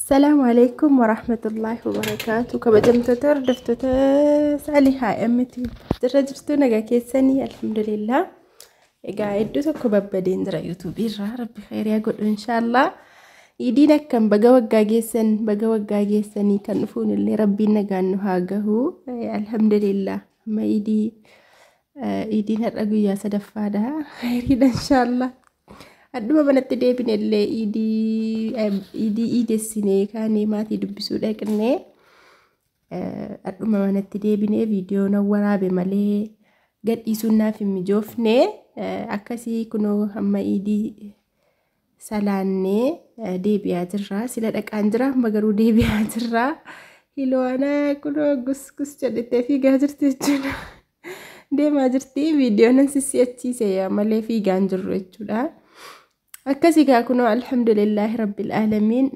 Salaamu alaikum warahmatullaahi wabarakaatu. Kabajamtoota hordoftoota Saalihaa MT jirra jirtu, nagaa keessanii? Alhamdulillah. Egaa iddoo tokko babbadeen jira yuutuubii irraa, rabbi khayriyaa godhu inshaallah. Iidiin akkam? Baga waggaa geessan, baga waggaa geessanii, kan dhufuun illee rabbiin nagaan nu haa gahu. Alhamdulillah. Amma iidiin har'a guyyaa sadaffaadha. Khayriidha inshaallah. Adduma manatti deebine illee iidii iidessinee kaanee maatii dubbisuu dhaqnee, adduma manatti deebinee viidiyoo nan waraabe malee gadhiisuun naaf hin mijoofne. Akkasii kunoo hamma iidii salaannee deebi'aa jirra. Sila dhaqaan jira, amma garuu deebi'aa jirra. Hilowana kunoo gus gus jedhettee fiigaa jirti jechuudha. Deemaa jirti, viidiyoo nan sissi'achiise malee fiigaan jirru jechuudha. Akkasii gaa kunoo alhamdulillaahi rabbil aalamiin,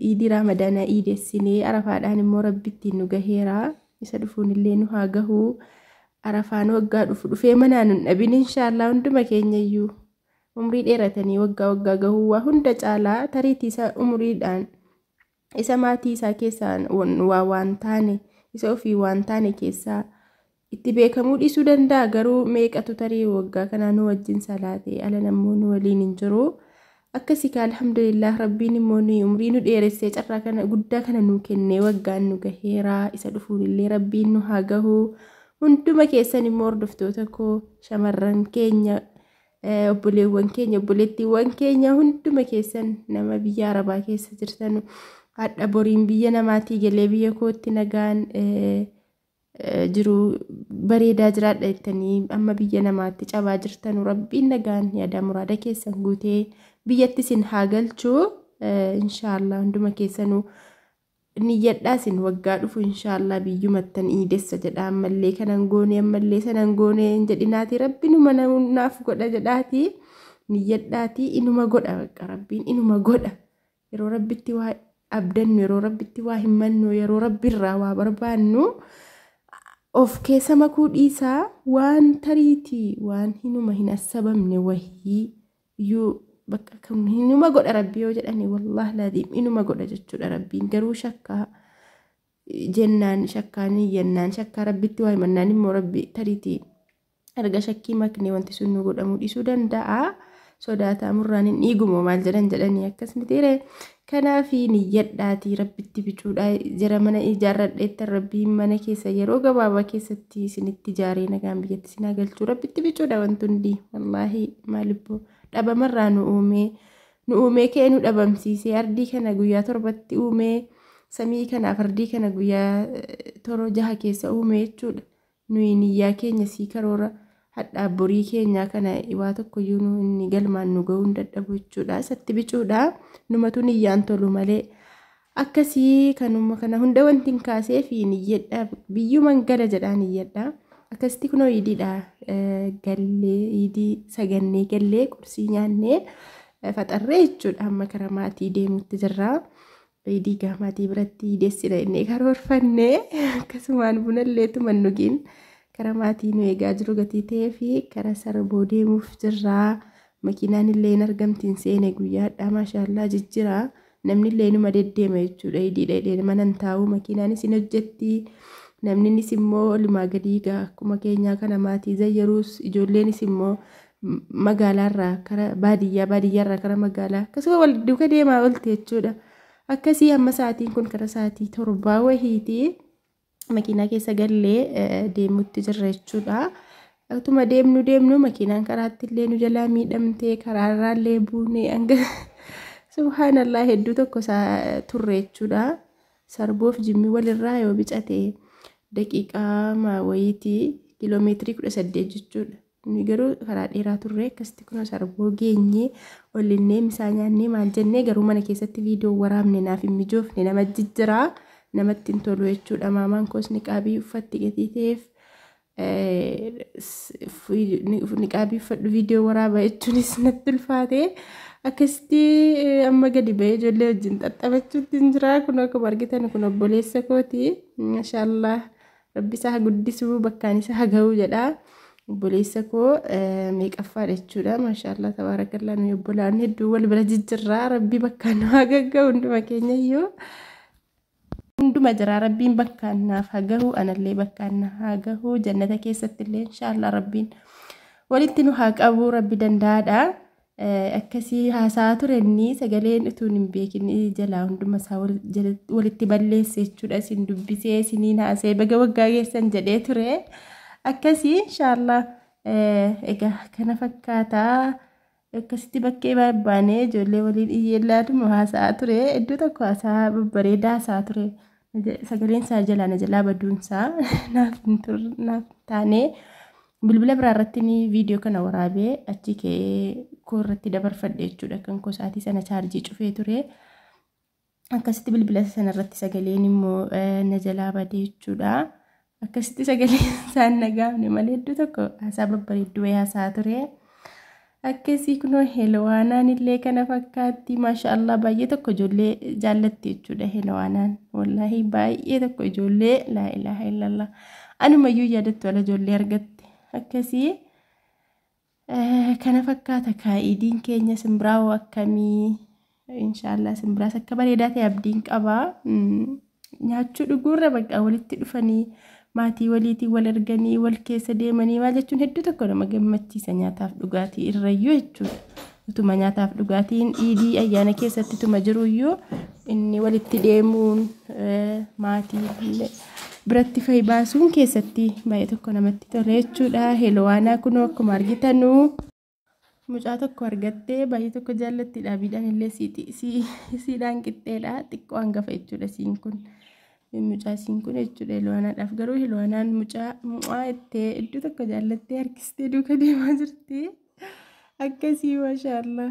iidii Ramadaanaa iidessinee Arafaadhaan immoo rabbi ittiin nu gaheera. Isa dhufuun illee nu haa gahu. Arafaan waggaa dhufu dhufee manaa nun dhabin inshaallah hunduma keenya iyyuu. Umrii dheeratanii waggaa waggaa gahuu waa hunda caalaa. Tariitii isa umriidhaan isa maatii isaa keessaa waa waan taane, isa ofii waan taane keessaa itti beekamuu dhiisuu danda'a, garuu meeqatu tarii waggaa kanaa nu wajjin salaate ala namoonni waliin hin jiru. Akkasii ka alhamdulillah, rabbiin immoo nu umrii nu dheeressee carraa kana guddaa kana nu kennee waggaan nu gaheera. Isa dhufuun illee rabbiin nu haa gahu. Hunduma keessan immoo hordoftoota koo, shamarran keenya, obboleewwan keenya, obboleettiiwwan keenya, hunduma keessan nama biyya arabaa keessa jirtan, hadha boriin biyya namaatii galee biyya kootti nagaan jiru bareedaa jiraadha jettanii amma biyya namaatti cabaa jirtan, rabbiin nagaan yaada muraada keessan guutee biyyatti isin haa galchuu inshaallah. Hunduma keessanuu niyyadhaa isin waggaa dhufu inshaallah biyyumattan iidessa jedha. Ammallee kanan goone, ammallee sanan goone hin jedhinaati, rabbi numa naaf godha jedhaati niyyadhaati, inuma godha bakka, rabbiin inuma godha. Yeroo rabbitti waa abdannu, yeroo rabbitti waa himannu, yeroo rabbirraa waa barbaannu, of keessa makuu dhiisaa, waan tariitii waan hinuma hin assabamne wahii iyyuu bakka kan hinuma godha rabbi yoo jedhani, wallahi laadiim inuma godha jechuudha rabbiin. Garuu shakkaa jennaan, shakkaan iyyannaan, shakkaa rabbitti waa himannaan immoo rabbi tariitii erga shakkii maknee wanti sun nu godhamuu dhiisuu danda'a. Sodaataa murraan hin dhiigumoo maal jedhan jedhanii, akkas mitiire? Kanaaf niyyadhaatii rabbitti bicuudha jara. Mana ijaarradheettan, rabbiin mana keessa yeroo gabaabaa keessatti isinitti ijaaree nagaan biyyatti isin galchuu, rabbitti bicuudha wanti hundi. Wallaahi maalibboo dhabamarraa nu uumee, nu uumee ka'ee nu dhabamsiisee, ardii kana guyyaa 7tti uumee, samii kanaaf ardii kana guyyaa toroo 6 keessa uumee jechuudha. Nuyi niyyaa keenya sii karoora hadhaa borii keenyaa kana waa tokkoyyuu nu inni galmaan nu ga'uu hin dadhabu jechuudha. Isatti bicuudha. Numatu niyyaan tolu malee. Akkasii kanuma kana hunda wanti hin kaasee fi niyyadha, biyyuman gala jedhaa niyyadha. Akkasitti kunoo iidiidha gallee, iidii sagannee gallee, qursii nyaannee faxarree jechuudha. Amma karaa maatii deemutti jirra. Iidii gaa maatii biratti iideessina innee karoorfannee, akkasumaan bunallee tuman dhugiin karaa maatii nu eegaa jiru gatii ta'ee fi karaa Sarboo deemuuf jirra. Makiinaan illee hin argamtiin seene guyyaadha, maashaallaa jijjiraa. Namni illee numa deddeema jechuudha. Iidiidha jedhee mana hin taa'u, makiinaanis hin hojjetti. Namninis immoo olumaa gadii gaa akkuma keenyaa kana maatii zayyaruus, ijoolleenis immoo magaalaarraa kara baadiyyaa, baadiyyaarraa kara magaalaa akkasuma wal duuka deemaa oolte jechuudha. Akkasii amma sa'aatiin kun kara sa'aatii 7 wahiiti. Makiinaa keessa gallee deemutti jirra jechuudha. Utuma deemnu deemnu makiinaan karaatti illee nu jalaa miidhamtee, karaarraa illee buunee, hanga subhaanallah hedduu tokko turre jechuudha. Sarboof Jimmi walirraa yoo bicate daqiiqaa wayiitii, kiiloomeetirii 18 jechuudha. Nuyi garuu karaa dheeraa turre. Akkasitti kunoo Sarboo geenyee, olinnee misaa nyaannee maal jennee, garuu mana keessatti viidiyoo waraabne naaf hin mijoofne, nama jijjiraa namatti hin tolu jechuudha. Maamaan koos niqaabii uffatti gatii ta'eef, niqaabii uffadhu viidiyoo waraaba jechuunis natti ulfaate. Akkasitti amma gadi ba'ee ijoollee wajjin xaxxabachuutti hin jira. Kun akkuma argitan kun obboleessa kooti. Maashaallah, rabbi isaa haa guddisuu, bakkaan isaa haa ga'uu jedha. Obboleessa koo meeqaffaadha jechuudha. Maashaallah tabaarakallaa, nuyi obbolaan hedduu wal bira jijjiirraa. Rabbi bakkaan nu haa gagga'u hunduma keenya iyyuu. Hunduma jira, Rabbiin bakkaan naaf haa gahu, anallee bakkaan na haa gahu, jannata keessatti illee inshaallah Rabbiin walitti nu haa qabu, Rabbi danda'aadha. Akkasii haasaa ture, inni sagaleen utuun hin beekin jalaa hunduma isaa walitti balleesse jechuudha. Isin dubbisee isiniin haasee baga waggaa geessan jedhee ture. Akkasii inshaallah egaa kana fakkaataa. Akkasitti bakkee baanee ijoollee waliin iyyeellaatuma haasa'aa ture. Iddoo tokko haasaa babbareedaa haasa'aa ture. Sagaleen isaa jalaa na jalaa baduunsaa naaf hin naaf taane, bilbila biraa irratti ni viidiyoo kana waraabee achi ka'ee koo irratti dabarfadhe jechuudha. Kan koo sa'aatii sana chaarjii cufee ture. Akkasitti bilbila sana irratti sagaleen immoo na jalaa badee jechuudha. Akkasitti sagaleen isaan nagaafne malee iddoo tokko haasaa babbareedduu wayii haasa'aa ture. Akkasii kunoo Helowaanaan illee kana fakkaatti. Maashaallah, baay'ee tokko ijoollee jaallatti jechuudha Helowaanaan. Wallaahi baay'ee tokko ijoollee, laa ilaaha illallah. Anumayyuu yaadattu ala ijoollee argatte. Akkasii kana fakkaata kaa'idiin keenya. Simbiraawoo akkamii? Inshaallah simbiraas akka bareedaa ta'e abdiin qabaa. Nyaachuu dhuguurra bakka walitti dhufanii maatii waliitiin wal arganii wal keessa deemanii maal jechuun hedduu tokko nama gammachiisa nyaataaf dhugaatii irrayyuu jechuudha. Utuma nyaataaf dhugaatiin iidii ayyaana keessatti utuma jiruyyuu inni walitti deemuun maatii biratti fayi baasuun keessatti baay'ee tokko namatti tola jechuudha. Helowaanaa kunoo akkuma argitanuu mucaa tokko argattee baay'ee tokko jaallatti, dhaabiidhaan illee siidhaan qixxeedha, xiqqoo hangafa jechuudha siin kun. Mucaa isiin kun jechuudha Helowaanaadhaaf. Garuu Helowaanaan mucaa mu'aa ittee iddoo tokko jaallattee harkistee duuka deemaa jirti. Akkasii maashaallah.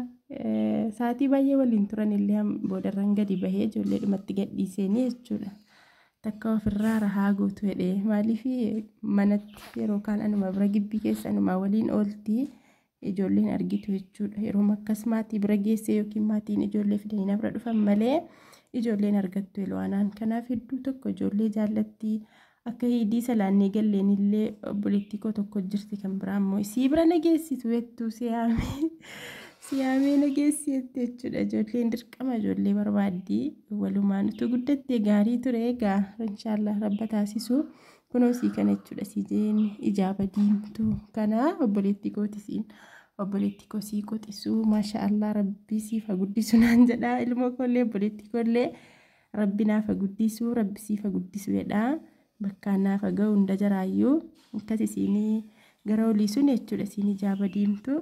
Sa'aatii baay'ee waliin turan illee boodarran gadi bahee ijoollee dhumatti gadhiiseenii jechuudha. Takka ofirraa rahaa guutu jedhee, maaliif manatti yeroo kaan anuma bira gibbii keessa anuma waliin oolti, ijoolleen argitu jechuudha. Yeroo akkas maatii bira geessee yookiin maatiin ijoollee fidanii na bira dhufan malee ijoolleen argattu Helowaanaan. Kanaaf hedduu tokko ijoollee jaallatti. Akka hiidii salaannee galleen illee obboleettii koo tokko jirti, kan biraa immoo isii bira nageessitu jettu siyaamee siyaamee nageessi jette jechuudha. Ijoolleen dirqama ijoollee barbaaddi. Walumaan utuu guddattee gaarii ture egaa inshaallah Rabba taasisu. Kunoo sii kana jechuudha, sii jeen ijaaba diimtuu kana obboleettii kooti siin. Obboleettii koo sii qoxisuu, maasha Allah, Rabbi siif haa guddisu naan jedha. Ilmoo koollee obboleettii koollee Rabbi naaf haa guddisu, Rabbi siif haa guddisu jedha. Bakkaan naaf haa ga'u hunda jaraayyuu. Akkas isiinii gara olii sun jechuudha, isiin ijaaba diimtuu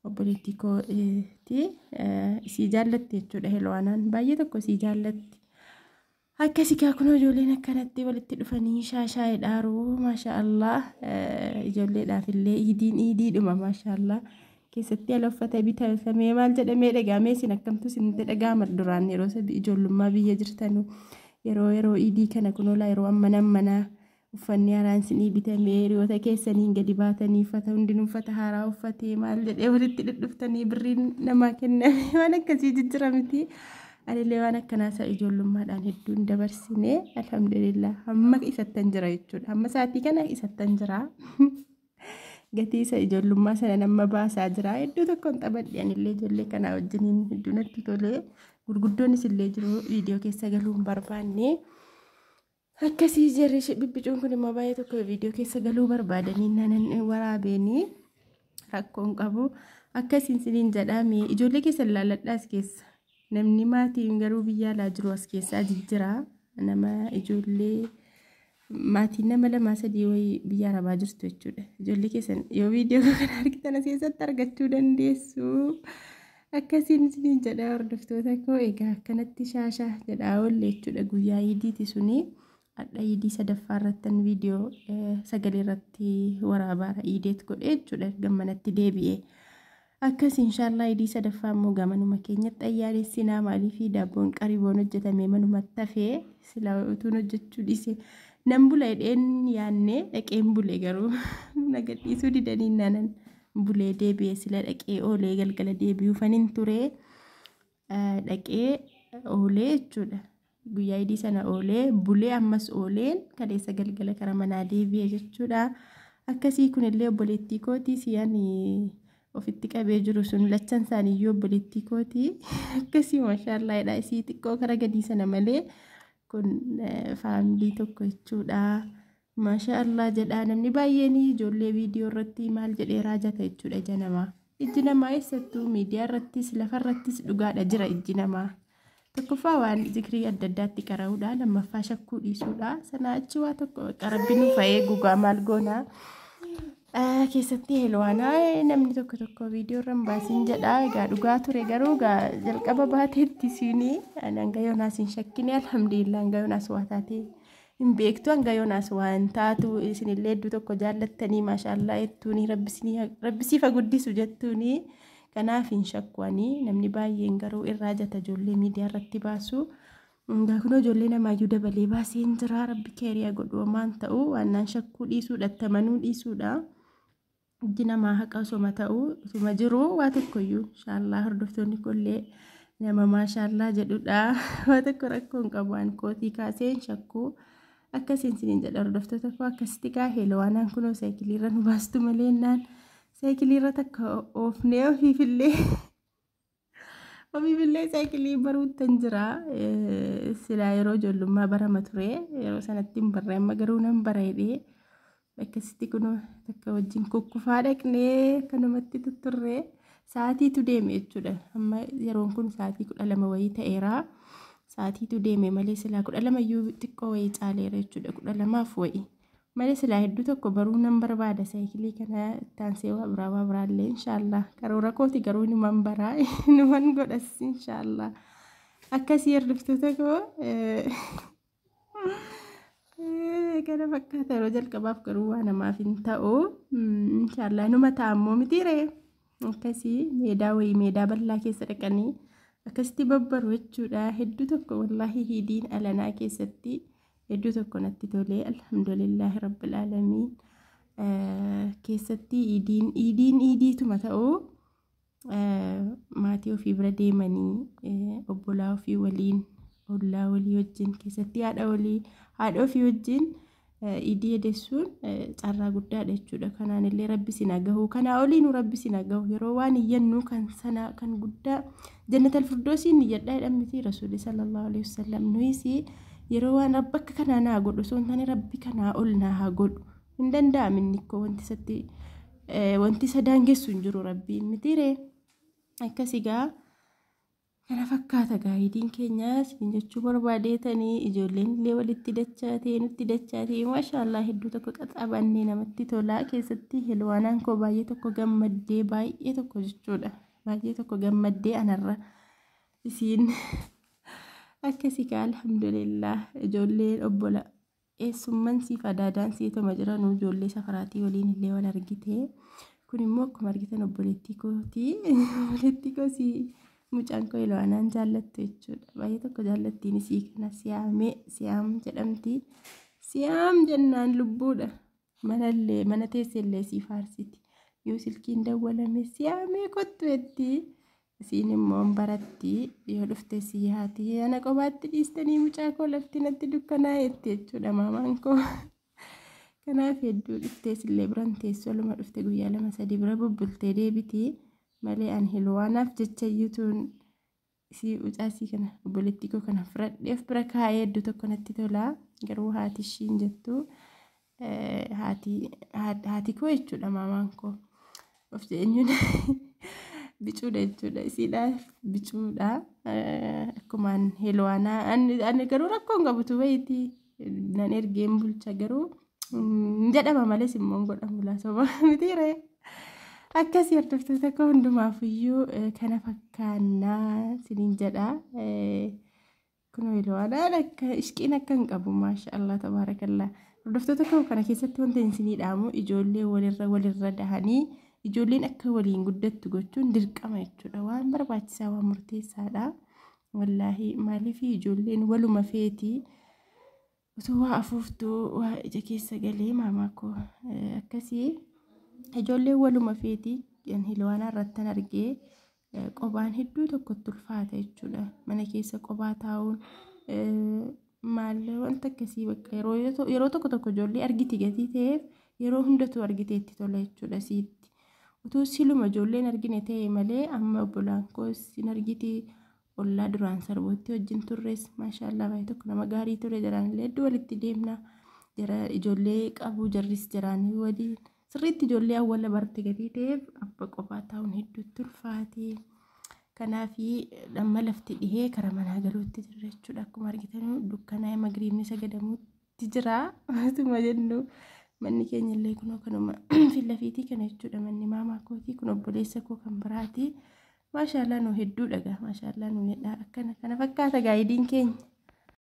obboleettii kooti, isii jaallatti jechuudha. Helowaanaan baay'ee tokko isii jaallatti. Akkasii kaa kunoo ijoolleen akkanatti walitti dhufanii shaashaa'ee dhaaruu, maasha Allah, ijoolleedhaaf illee iidiin iidiidhuma, maasha Allah. Keessatti ala uffata bitamee maal jedhamee dhagaamee, isin akkamtu isinitti dhagaama duraan yeroo ijoollummaa biyya jirtanu, yeroo iidii kana kunoolaa yeroo ammana ammanaa uffanni haaraan isinii bitamee hiriyoota keessaniin gadi baatanii uffata hundinuu uffata haaraa uffatee maal jedhee walitti dhudhuftanii birriin namaa kenname waan akkasii jijjira miti. Anillee waan akkanaa isa ijoollummaadhaan hedduun dabarsine, alhamdulillah hamma isattan jira jechuudha. Hamma sa'aatii kana isattan jira. Gatii isa ijoollummaa sana nama baasaa jira. Hedduu tokkoon taphadhe anillee ijoollee kanaa wajjiniin, hedduu natti tolee. Gurguddoonis illee jiru, viidiyoo keessa galuu hin barbaanne. Akkasii jarri bibbicuun kun immoo baay'ee tokko viidiyoo keessa galuu barbaadanii nanan waraabeenii rakkoon qabu. Akkasiin siniin jedhame, ijoollee keessa ilaalladhaas keessa. Namni maatiin garuu biyya alaa jiru as keessaa jijjira. Nama ijoollee maatiin nama lamaa sadii wayii biyya arabaa jirtu jechuudha. Ijoollee keessan yoo viidiyoo kana argitan as keessatti argachuu dandeessu. Akkasiin isiniin jedha hordoftoota koo, egaa akkanatti shaashaa jedhaa oolle jechuudha guyyaa iidiiti suni. Hadha iidii sadaffaa irrattan viidiyoo sagalee irratti waraabaara iideet godhe jechuudha gammanatti deebi'ee. Akkas inshaallah iidii sadaffaa immoo gamanuma keenyatti ayyaanessinaa, maaliif daabboon qariboon hojjetamee manumatti hafee, silaa utuun hojjechuu dhiise nan bula jedheen yaanne dhaqeen bule, garuu na gadhiisuu didanii nanan bulee deebi'ee, sila dhaqee oolee galgala deebi'uufan hin ture, dhaqee oolee jechuudha. Guyyaa iidii sana oolee bulee ammas ooleen kaleessa galgala kara manaa deebi'e jechuudha. Akkasii kunillee obboleettii kootii siyaan ofitti qabee jiru sun lachan isaaniiyyuu obboleettii kootii. Akkasii maashaallaadha. Isii xiqqoo kara gadii sana malee kun faamilii tokko jechuudha. Maashaallah jedha namni baay'een ijoollee viidiyoo irratti maal jedhee raajata jechuudha ija namaa. Ijji namaa eessattuu miidiyaa irrattis lafarrattis dhugaadha jira ijji namaa. Tokkoffaa waan zikrii adda addaatti qara'uudha. Lammaffaa shakkuu dhiisuudha. Sanaa achi waa tokko Rabbi nuuf eegugaa maal goonaa. Keessatti helwaanaa namni tokko tokko viidiyoo irra hin baasin jedha. Egaa dhugaa ture garuu egaa jalqaba baateetti siinii hanga yoonaas hin shakkine alhamdulillah hanga yoonaas waa taatee hin beektu hanga yoonaas waan taatu isinillee hedduu tokko jaallattanii maashaallaa jettuuni rabbi siif haa guddisu jettuuni. Kanaaf hin shakkuwanii namni baay'een garuu irraa jata ijoollee miidiyaa irratti baasu. Egaa kunoo ijoollee namaayyuu dabalee baasee hin jira rabbi keeriyaa godhu homaan ta'u waannaan shakkuu dhiisuudha amanuu dhiisuudha. Ijji namaa haqa osoma ta'u osuma jiru waa tokkoyyuu inshaallah hordoftoonni kollee nama maashaallaa jedhudha. Waa tokko rakkoo hin qabu waan kootii kaasee hin shakkuu. Akkasiin isiniin jedha hordoftoota koo akkasitti gaa heelwaanaan kunoo saayikiliirra nu baastu malee naan saayikiliirra takka oofnee ofiifillee saayikilii baruuttan jira. Silaa yeroo ijoollummaa barama ture yeroo sanatti hin barre amma garuu nan bara jedhee akkasitti kunoo takka wajjin kukkufaa dhaqnee akkanumatti tutturree sa'aatiitu deeme jechuudha. Amma yeroon kun sa'aatii 12 wayii ta'eera. Sa'aatiitu deeme malee silaa 12 iyyuu xiqqoo wayii caaleera jechuudha. 12f wayii. Malee silaa hedduu tokko baruu nan barbaada saayikilii kana taansee waa biraa waa biraallee inshaallah. Karoora kooti garuu inuman baraa inuman godhas inshaallah. Akkasii hordoftoota koo kana fakkaata yeroo jalqabaaf garuu waa namaaf hin ta'u. Inshaallah inuma ta'a ammoo mitiiree. Akkasii meedaa wayii meedaa bal'aa keessa dhaqanii akkasitti babbaru jechuudha. Hedduu tokko wallaahi hiidiin alanaa keessatti hedduu tokko natti tolee alhamdulillahi rabbil aalamiin. Keessatti iidiin iidiin iidiituma ta'u maatii ofii bira deemanii obbolaa ofii waliin ollaa walii wajjin keessatti haadha walii haadha ofii wajjin iidii edeessuun carraa guddaadha jechuudha. Kanaan illee rabbi sin haa gahu. Kanaa oliinuu rabbi sin haa gahu. Yeroo waan iyyannu kan sana kan guddaa jannatal firdoosiin iyyadhaa jedhamti rasuulli sallallahu alaihi wasallam. Nuyis yeroo waan rabbi akka kanaa naa godhu osoo hin taane rabbi kanaa ol naa haa godhu. Hin danda'amu inni koo wanti isatti wanti isa daangessu hin jiru rabbiin mitiiree. Akkas egaa kana fakkaata gaayidiin keenya isin jechuu barbaadeetanii ijoolleen illee walitti dachaatee nutti dachaatee maashaallah hedduu tokko qaxabannee namatti tola. Keessatti helwaanaan koo baay'ee tokko gammaddee baay'ee tokko jechuudha. Baay'ee tokko gammaddee anarra isiin akkasii kaa alhamdulillah ijoolleen obbola eessumman siif adaadaan siitoma jiranuu ijoollee safaraatii waliin illee wal argite. Kun immoo akkuma argitan obboleettii kootii obboleettii koo si mucaan koo Helwaanaan jaallattu jechuudha. Baay'ee tokko jaallattiin isii kana siyaamee siyaam jedhamti. Siyaam jennaan lubbuudha. Manallee mana teessellee sii faarsiti. Yoo silkiin dawwalame siyaamee kottu jetti. Isiin immoo baratti yoo dhufte sii haati ana qobaatti dhiistanii mucaa koo lafti natti dukkanaa'e jetti jechuudha maamaan koo. Kanaaf hedduu dhuftees illee biran teessoo lama dhufte guyyaa 2 3 bira bubbultee deebiti. Malee ani Helwaanaaf jecha iyyutuun isii mucaasii kana obboleettii koo kana fudhadhee of bira kaa'ee hedduu tokko natti tola. Garuu haati ishiin jettu haati koo jechuudha maamaan koo. Of eenyuun bicuudha jechuudha. Isiidhaaf bicuudha. Akkumaan Helwaanaa ani garuu rakkoo hin qabutu wayiiti. Nan ergeen bulcha garuu jedhama malees immoo hin godhamu laa mitiiree. Akkasii hordoftoota koo hundumaafiyyuu kana fakkaannaa isiniin jedha. Kunoo Helwaanaan akka ishqiin akka hin qabu maashaallah tabaarakallaa. Hordoftoota koo kana keessatti wanti isinii dhaamu ijoollee walirra walirra dahanii ijoolleen akka waliin guddattu gochuun dirqama jechuudha. Waan barbaachisaa waan murteessaadha. Wallaahi maaliif ijoolleen waluma feeti utuu waa afuuftuu waa ija keessa galee maamaa koo akkasii ijoolleen waluma feeti Helwaanaa irrattan argee qobaan hedduu tokkotti ulfaata jechuudha. Mana keessa qobaa taa'uun maal wanta akkasii bakka yeroo tokko tokko ijoollee argiti gatii ta'eef Yeroo hundatu argite itti tola jechuudha siitti. Utuu siluma ijoolleen argine ta'e malee amma obbolaan koos hin argiti, ollaa duraan sarbootti wajjin turres maashaallaa baay'ee tokko nama gaarii ture, jaraan illee hedduu walitti deemna. Jara ijoollee qabu, jarris jaraanii waliin sirriitti ijoollee awwala barte gatii ta'eef abba qofaa taa'uun hedduutti ulfaate. Kanaaf amma lafti dhihee karaa manaa galuutti jira jechuudha. Akkuma argitan dukkanaa'ee magriibni sagadamuutti jira. Atuma jennu manni keenya illee kunoo kanuma fillafiitii kana jechuudha. Manni maamaa kootii kun obboleessa koo kan biraati. Maashaallah nu hedduu dhagaa. Maashaallah nu jedha, akkana kana fakkaata gaayidiin keenya.